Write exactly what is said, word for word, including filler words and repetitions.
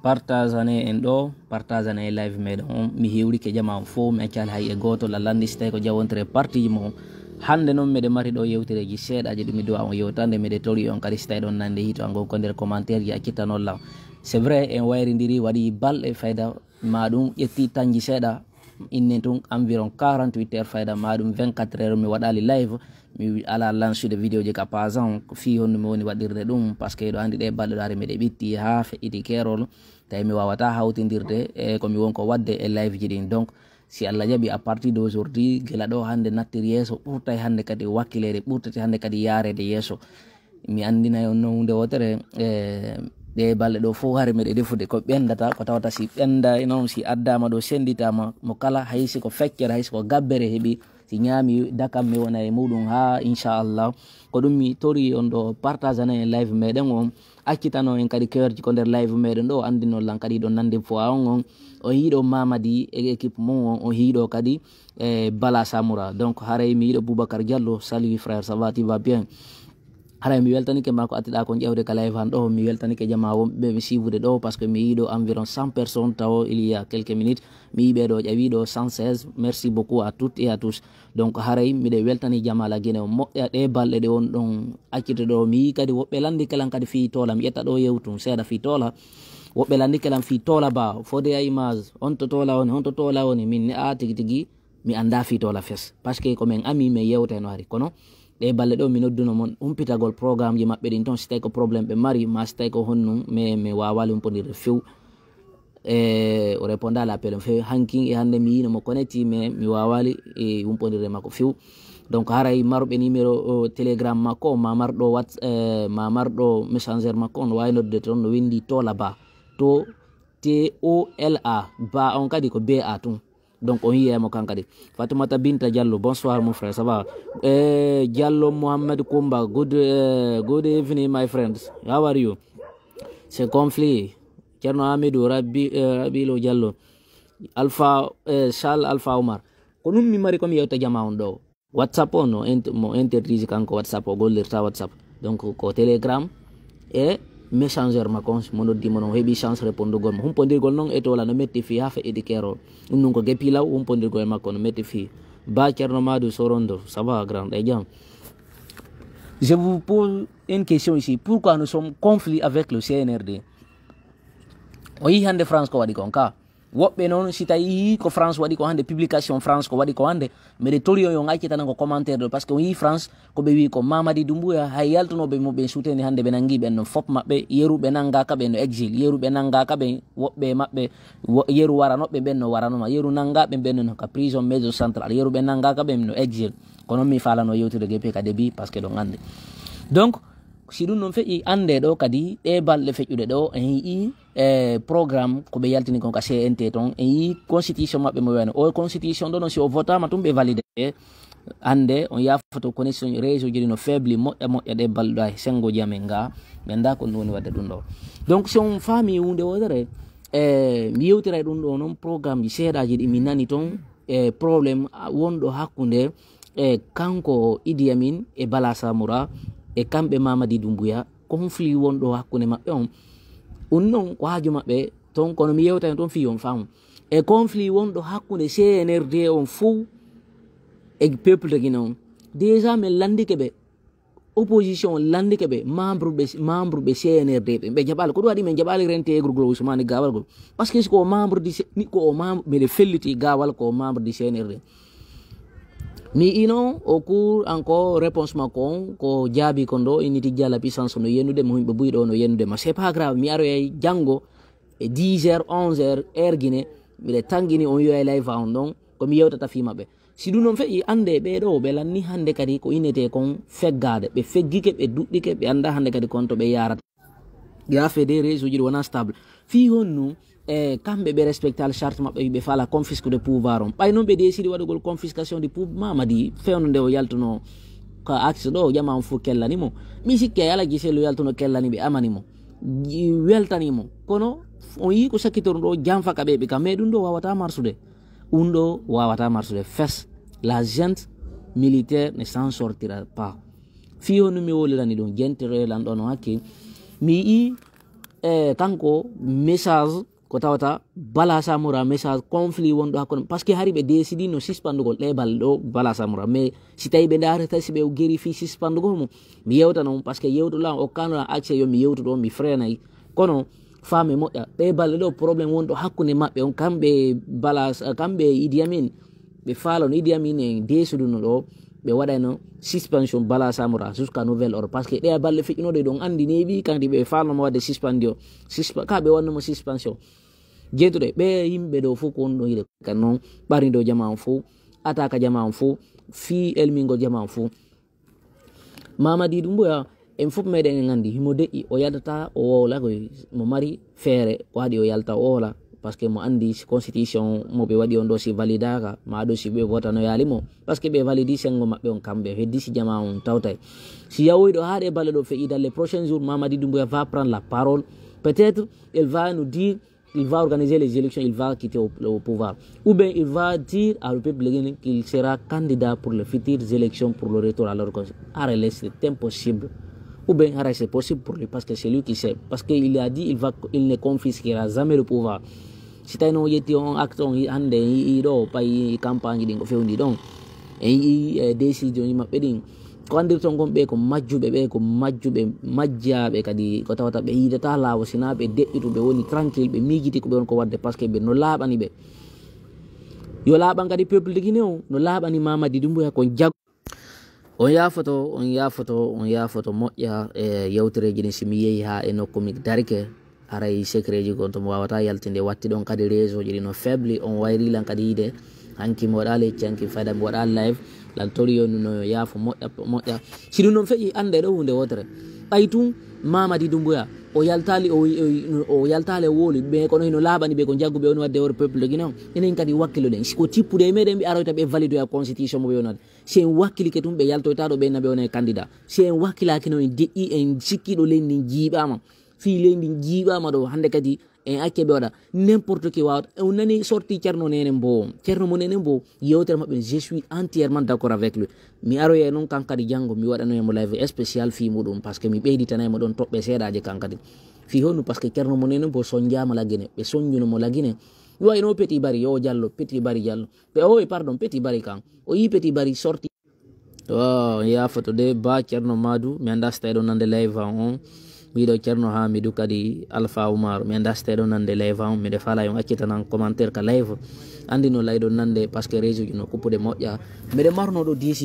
Partageane en ɗo, partageane en live meɗen on. Mi hiwrike jama on fof, mi accaali hay e gooto. Lallandi si tawi ko jawontere partiji mo on. Hannde noon meɗen mari ɗo yewtereeji seeɗaaji ɗum mi duwa on yewtande, miɗe tori on kadi si tawi ɗon nande hito an gon ko nder commentaire ji accittanon lan. C'est vrai en wayrindiri waɗi balɗe fayda ma ɗum ƴetti tanji seeɗa, innen tun environ quarante-huit heures fayda ma ɗum vingt-quatre heures mi waɗali live, mi ala lansude vidéo ji ka pasan fii honno mi woni waɗirde ɗum, parce que ɗo andi ɗe balɗe ɗo ari miɗe ɓitti ha feƴƴiti keerol, tawi mi wawata hawtindirde e ko mi won ko wadde e live ji ɗin. Donc si Allah jaɓi à partir d'aujourd'hui gila ɗo hannde nattiri yeeso, ɓurtay hannde kadi wakkilede, ɓurtete hannde kadi yaarede yeeso. Mi anndinay on no huunde wootere e ɗe balɗe ɗo fof hari meɗe defude ko ɓendata, ko tawata si ɓenda e noon si addama ɗo senditama mo kala, hay si ko feccere, hay si ko gabbere heɓi, si ñaami dakam mi wona e muɗum ha inchallah. Ko ɗum mi tori on ɗo partageana en live meɗen on, accitano en kadi keerji ko nder live meɗen ɗo, anndinol lan kadi hiɗon nandi fois on on, on hiɗo Mamadi e équipe mum on, on hiɗo kadi e Bala Samoura. Donc haray mi yiɗo Boubacar Diallo, salut frère, ça va, tu vas bien? Haray mi weltanike ma ko attiɗa kon ƴewde ka live han ɗo, mi weltanike jama wonɓe mi siivude ɗo, parce que mi yiɗo environ cent personnes tawo il y a quelques minutes, mi yiɓe ɗo ƴawi ɗo cent seize. Merci beaucoup à toutes et à tous. Donc haray miɗe weltani jama la Guinée o moƴƴa ɗe balɗe ɗe on ɗon accite ɗo. Mi yi kadi woɓɓe landi kelan kadi fii tola, mi ƴetta ɗo yewtum seeɗa fii tola. Woɓɓe landi kelan fii tola ba fode a image, on to tola woni, on to tola woni, min ne a tigi tigi mi annda fii tola fes, parce que ko min ami min yewta no hari. Kono ɗe balɗe ɗo mi nodduno mon humpitagol programme ji maɓɓe ɗin ton, si tawi ko problème ɓe mari ma si tawi ko honnum, mais mi wawali humpondirde few. E o réponda à l'appel on fewi hankin e hannde mi yino mo connecti, mais mi wawali e humpondirde makko few. Donc haray marɓe numéro o telegram makko on ma marɗo whats e ma marɗo messenger makko on no wawi noddude ton, no windi tola ba, to T O L A, ba on kadi ko B A tun. Donc on yiyay mo kan kadi. Fatoumata Binta Diallo, bonsoir mon frère, ça va? Eh, Diallo Mohamed Koumba, good, eh, good evening my friends, how are you? C'est conflit. Thierno Amidou, Rabi, eh, Rabilo Diallo, Alpha, eh, Charles Alpha Omar. Ko ɗum mi mari ko mi yewta jama on ɗo. WhatsApp o no int- mo interdise kanko, WhatsApp o gollirta WhatsApp. Donc ko Telegram e messenger makko on, mo noddi mo non heɓi chance répondugol mo. Humpondirgol non e tola no metti fii ha feƴƴiti keerol. Ɗum ɗum ko gepi law, humpondirgol e makko no metti fii. Ba Thierno Madou Sorondo, ça va grand, e jam? Je vous pose une question ici, pourquoi nous sommes conflit avec le C N R D? O yi hannde France ko waɗi kon ka. Woɓɓe noon si tawi ko France waɗi ko hannde, publication France ko waɗi ko hannde, mbeɗe tori on yo accitan ko commentaire ɗo, parce que on yi France ko ɓe wi ko Mamadi Doumbouya, hay yaltunoɓe mo ɓen souteni hannde ɓe nangi ɓen no fop maɓɓe, yeru ɓe nangaka ɓen no exil, yeru ɓe nangaka ɓen woɓɓe maɓɓe, wo- yeru waranoɓe ɓen no waranoma, yeru nangaɓe ɓen no ka prison maison centrale, yeru ɓe nangaka ɓen no exil. Kono mi falano yewtude gepe ka début parce que ɗon andi. Donc si ɗum noon feƴƴi, annde ɗo kadi ɗe balɗe feƴƴuɗe ɗo en yii e programme ko ɓe yaltini kon ka C N T ton, en yii constitution maɓɓe mo wiyani o constitution ɗo noon si o votama tun ɓe valide. Annde on yafoto connexion réseau ji ɗi no faible moƴƴa moƴƴa ɗe balɗe ɗo, ay sengoji amen ga ɓe nda ko ɗum woni wadde ɗum ɗo. Donc si on faami hunde wotere e mi yewtiray ɗum ɗo noon programme ji seeɗaji ɗi mi nani ton e problème wonɗo hakkunde e kanko Idi Amin e Bala Samoura e kamɓe Mamadi Doumbouya, conflit wonɗo hakkunde maɓɓe on. Un non ko haaju maɓɓe ton, kono mi yewtani ton fii on faamu. E conflit wonɗo hakkunde C N R D on fow e peuple de Guinée on. Déjà min landike ɓe, opposition on landike ɓe, membre ɓe membre ɓe C N R D ɓe, ɓe jaɓali. Ko ɗum waɗi min jaɓali rente e gurgol Ousmane Gawal gol. Parce que si ko o membre du C- ni ko o membre, mbeɗe felliti Gawal ko o membre du C N R D. Mi ino o cour encore réponse makko on ko jaabi kon ɗo, initi jala puissance no yenude mo, yimɓe buy ɗo no yenude ma. C'est pas grave, mi aroyay janngo e dix heures, onze heures, heure Guinée, miɗe tangini on yoya live on ɗon ko mi yewtata fii maɓɓe. Si ɗum noon feƴƴi, annde ɓee ɗoo ɓe lanni hannde kadi ko innetee kon feggaade. Ɓe feggike, ɓe duɗɗike, ɓe anndaa hannde kadi kon to ɓe yaarata. Ɓe affaire des réseau ji ɗi wonaa stable. Fii honno e kamɓe ɓe respectaali charte maɓɓe, ɓe fala confisque de pouvoir on. Ɓay noon ɓe décidi waɗugol confiscation de pouvoir, Mamadi fewndo nde o yaltunoo ka axe ɗo, jama on fof kellani mo. Mi sikke ala giselu yaltuno kellani ɓe, amani mo. Ji- weltani mo. Kono on yii ko sakkitorno ɗo, janfa ka ɓe, ɓe ka, mais ɗum ɗo wawata marsude. Ɗum ɗo wawata marsude. Fes, la gente militaire ne s'en sortira pas. Fii honno mi wolirani ɗum, jentere lan ɗo no hakke. Mi yii e kanko message ko tawata Bala Samora, message conflit wonɗo hakkunde, parce que hari ɓe décidi no suspendugol ɗe balɗe ɗo Bala Samora. Mais si tawi ɓe darata, si ɓe geri fi suspendugol mo, mi yewtana mo, parce que yewtulan o kanola accès yo mi yewtuɗo, mi frenay. Kono faame moƴƴa, ɗe balɗe ɗo problème wonɗo hakkunde maɓɓe on, kamɓe Bala, kamɓe Idi Amin, ɓe faalano Idi Amin en desuduno ɗo, ɓe waɗayno suspension Bala Samora jusqu'à nouvel ordre, parce que ɗe balɗe feƴƴunoɗe ɗon andi neeɓi, kanti ɓe faalnoma wadde suspension. Suspe-, ka ɓe wannoma suspension. Jeetuɗe ɓe yimɓe ɗo fof ko wonɗo yiɗe kan noon, ɓarni ɗo jama on fof, ataka jama on fof, fii elmingo jama on fof. Mamadi Doumbouya, en fof meɗen en anndi, himo deƴƴi, o yaltata, o wowla, ko mo mari feere, ko haɗi o yalta, o wowla, parce que mo anndi si constitution mo ɓe waɗi on ɗo si validaka, ma ɗo si ɓe votanoyaali mo, parce que ɓe validi senngo maɓɓe on kamɓe, heddi si jama on tawtay. Si yawoyɗo haa ɗe balɗe ɗo feƴƴi, dans les prochains jours, Mamadi Doumbouya va prendre la parole, peut-être, il va nous dire, il va organiser les élections, il va quitter au, au pouvoir. Ou bien il va dire à le peuple guinéen qu'il sera candidat pour les futures élections pour le retour à l'ordre constitutionnel. Arrête, c'est impossible. Ou bien, arrête, c'est possible pour lui parce que c'est lui qui sait. Parce qu'il a dit il va, il ne confisquera jamais le pouvoir. Si tawi noon yetti on acte on hannde en yi'i ɗo, payi campagne ɗin ko fewndi ɗon. En yi'i, eh, décision ji maɓɓe ɗin. Ko anndirton kon ɓe ko majjuɓe, ɓe ko majjuɓe, majjaaɓe kadi ko tawata ɓe yiidata laawo, sina ɓe deƴƴutuɓe woni tranquille, ɓe miijiti ko ɓe won ko waɗde, parce que ɓe no laaɓani ɓe. Yo laaɓan kadi peuple de Guinée o, no laaɓani Mamadi Doumbouya ko jag-, on yaafoto, on yaafoto, on yaafoto moƴƴa e yewtereeji ɗin, si mi yehi haa e nokku mi darike, aray secret ji gon to mo wawata yaltinde, watti ɗon kadi réseau ji ɗi no faible, on wayri lan kadi yiide, hanki mi waɗa lecci, hanki fayda mi waɗa live, lan tori yo no yaafo moƴƴa, moƴƴa. Si ɗum noon feƴi, annde ɗo huunde wotere. Ɓay tun, Mamadi Doumbouya, o yaltaali, o, o, o yaltaali, o wowli ɓe, kono hino laaɓani ɓe ko jagguɓe on wadde wor peuple de Guinée on. Enen kadi wakkilo ɗen. Si ko tippude e meɗen, ɓe aroyta ɓe validoya constitution mo ɓe wonade. Si en wakkilike tun, ɓe yaltoyta ɗo ɓe naɓe wona e candidat. Si en wakkilaki no en deƴƴi, en sikki ɗo leydi ndin jiiɓama. Fii leydi ndin jiiɓama ɗo, hannde kadi en acce ɓe waɗa n'importe qui wawata. On nani sorti Ceerno Nene Mbow. Ceerno mo Nene Mbow, yewtere maɓɓe, je suis entièrement d'accord avec lui. Mi aroye noon kan kadi janngo, mi waɗanoye mo live spécial fii muɗum, parce que mi ɓeyditanay mo ɗon toɓɓe seeɗaaje kan kadi. Fii honɗum? Parce que Ceerno mo Nene Mbow sonjaama Lagine, ɓe sonjuno mo Lagine. Mi wayno Petit Bari, yo Jallo, Petit Bari Jallo. Ɓe, oy, pardon, Petit Bari kan. O yii Petit Bari sorti. Waaw, on yaafoto de, ba Ceerno Madu, mi anndaa si tawi ɗon nande live an on. Miɗo Ceerno Hamidu kadi Alpha Oumar, mi anndaa si tawi ɗon nande live an on. Miɗo faala on accitanan commentaire ka live. Anndi no layɗon nande, parce que réseau ji no kuppude moƴƴa. Miɗo marno ɗo D C.